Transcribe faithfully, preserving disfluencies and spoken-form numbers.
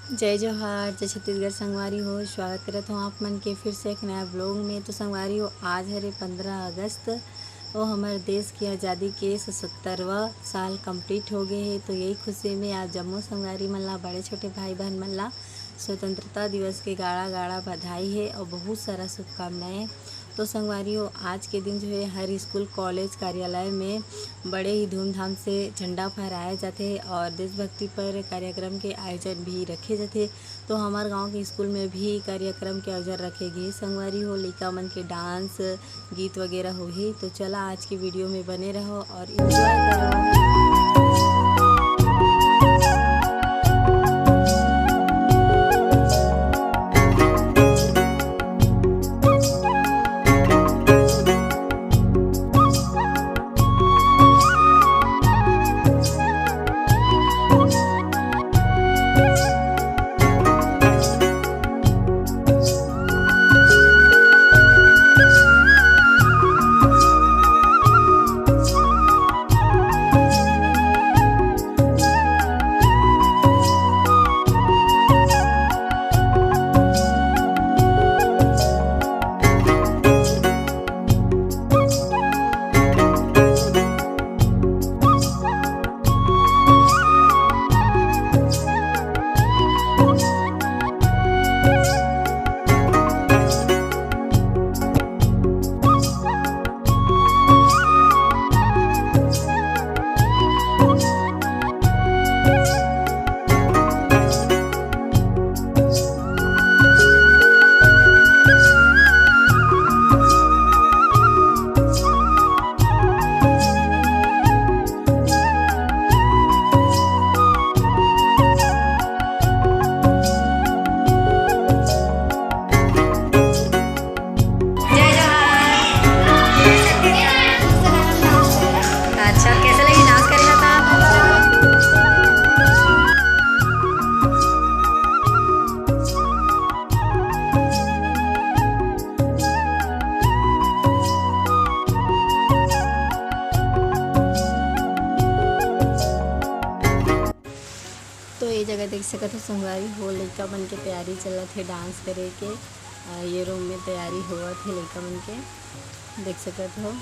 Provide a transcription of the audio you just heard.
जय जोहार, जय छत्तीसगढ़ संगवारी हो। स्वागत करत हूँ आप मन के फिर से एक नया ब्लॉग में। तो संगवारी हो, आज हरे पंद्रह अगस्त, वो हमर देश की आज़ादी के सतहत्तरवाँ साल कंप्लीट हो गए है। तो यही खुशी में आप जम्मो संगवारी मन ला, बड़े छोटे भाई बहन मन ला स्वतंत्रता दिवस के गाड़ा गाड़ा बधाई है और बहुत सारा शुभकामनाएं। तो संगवारी हो, आज के दिन जो है हर स्कूल, कॉलेज, कार्यालय में बड़े ही धूमधाम से झंडा फहराया जाते हैं और देशभक्ति पर कार्यक्रम के आयोजन भी रखे जाते हैं। तो हमार गांव के स्कूल में भी कार्यक्रम के आयोजन रखे गए। संगवारी हो, लइका मन के डांस, गीत वगैरह होही। तो चला, आज की वीडियो में बने रहो और एंजॉय करो। जय जोहार। अच्छा, कैसे लगी डांस करेगा था? तो ये जगह देख सकत हो संगवारी हो, लइका मन के तैयारी चलत हे डांस करे के। अ, ये रूम में तैयारी होवत हे लइका मन के, देख सकत हो।